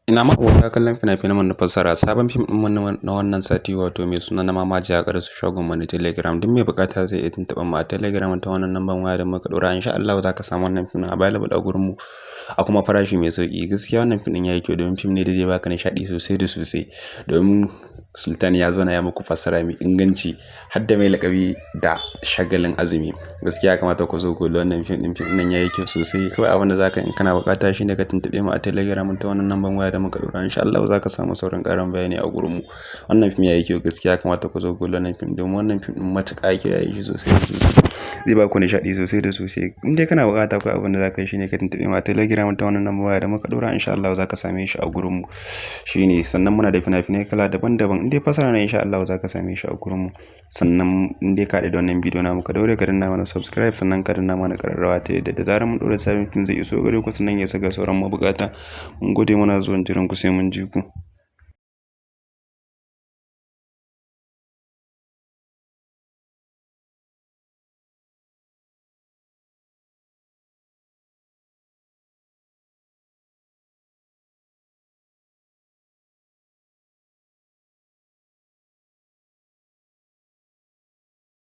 Ina ma'abota kallon fina-finan mu na fassara. Sabon fim ɗin mu na wannan sati, wato mai suna Na Mamaji, ya ƙaraso shagon mu na Telegram. Duk mai buƙata zai iya tuntuɓar mu a Telegram ta wannan lambar waya da muka ɗora. Insha Allahu za ka samu wannan fim ɗin available a gurin mu a kuma farashi mai sauƙi. Gaskiya wannan fim ɗin yayi kyau, domin fim ne da zai baka nishaɗi sosai da sosai. Domin Sultan ya zauna ya muku fassara mai inganci, har da mai laƙabi da Shagalin Azumi. Gaskiya ya kamata ku zo ku kalli wannan fim ɗin. Fim ɗin yayi kyau sosai. Kawai abin da za ka yi in kana buƙata shine ka tuntuɓe mu a Telegram ta wannan lambar waya da muka ɗora. Insha Allahu za ka samu sauran ƙarin bayani a gurin mu. Wannan fim yayi kyau, gaskiya ya kamata ku zo ku kalli wannan fim, domin wannan fim ɗin matuƙa kyau yayi shi sosai da sosai. Zai baku nishaɗi sosai da sosai. In dai kana buƙata, kawai abin da za ka yi shine ka tuntuɓe mu a Telegram ta wannan lambar waya da muka ɗora. Insha Allahu za ka same shi a gurin mu. Shine sannan muna da fina-finai kala daban daban. In dai fassara ne, insha Allahu za ka same shi a gurin mu. Sannan in dai ka haɗu da wannan bidiyo namu, ka daure ka danna mana subscribe, sannan ka danna mana ƙararrawa ta yadda da zarar mun ɗora sabon fim zai iso gare ku, sannan ya isa ga sauran mabukata. Mun gode, muna zuwan jiran ku, sai mun ji ku.